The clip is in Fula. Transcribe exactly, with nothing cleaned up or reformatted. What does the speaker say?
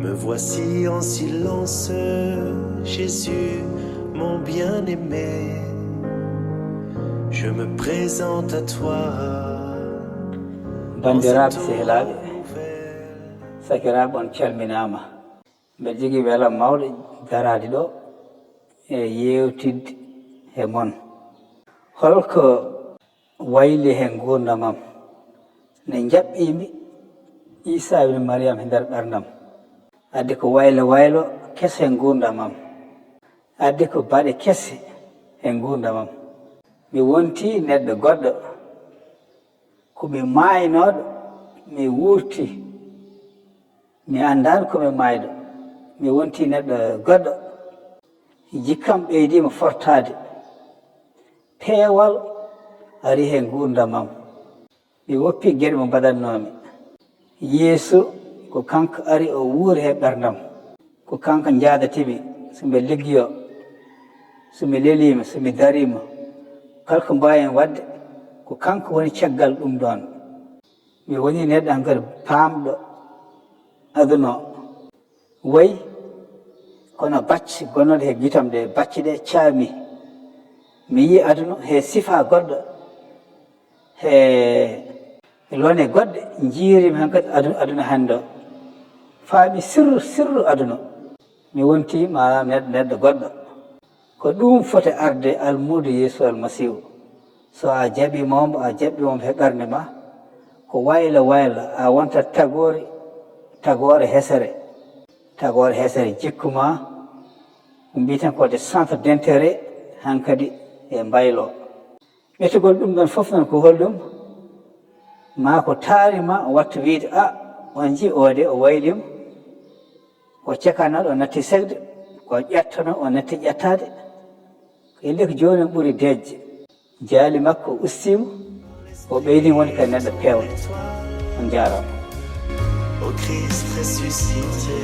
Me voici en silence, Jésus, mon bien-aimé. Je me présente à toi. Banndiraaɓe, sehilaaɓe, sakiraaɓe, on calminaama. Mbeɗa jogii welam mawɗo daraade ɗo e yeewtidde e mon. Holko wayli he nguurndam am? Nde njaɓɓiimi Iisaa ibn Mariyam he nder ɓerndam, addi ko waylo waylo keso he nguurndam am. Addi ko baɗe kese he nguurndam am. Mi wontii neɗɗo goɗɗo. Ko mi maaynooɗo, mi wuurtii. Mi anndaano ko mi maayɗo. Mi wontii neɗɗo goɗɗo. Jikkam ɓeydiima fortaade. Peewal ari he nguurndam am. Mi woppii geɗe mo mbaɗatnoomi. Yeesu, ko kanko ari o wuuri he ɓerndam. Ko kanko njaadatimi, so mbeɗa liggoyoo, so mi leliima, so mi dariima. Kala ko mbaawmi waɗde, ko kanko woni caggal ɗum ɗoon. Mi wonii neɗɗo hankadi paamɗo aduna o. Wayi kono bacce gonnooɗe he gitam ɗe, bacce ɗe caami. Mi yii aduna he sifaa goɗɗo, he lone goɗɗe, njiirimi hankadi adu-, aduna hannde o. Faami sirru, sirru aduna o. Mi wontii ma neɗ-, neɗɗo goɗɗo. Ko ɗum foti arde almuudo Yeesu Almasiihu. So a jaɓii mo, a jaɓɓii mo he ɓernde ma, ko wayla wayla, a wontat tagoore, tagoore hesere. Tagoore hesere jikku ma, ko mbiyeten ko de centre d'intérêt hankadi e mbaylo. Ɓetugol ɗum ɗon fof noon ko holɗum? Ma ko taari ma watta wiyde, "A, on njii o de, o wayliima." Ko cekano, o natti segde, ko ƴettano, o natti ƴettaade. Ko inde ko jooni ɓuri deeƴde. Jaali makko ustiima, o ɓeydi woni ko neɗɗo peewɗo. On njaaraama. Au Christ ressuscité,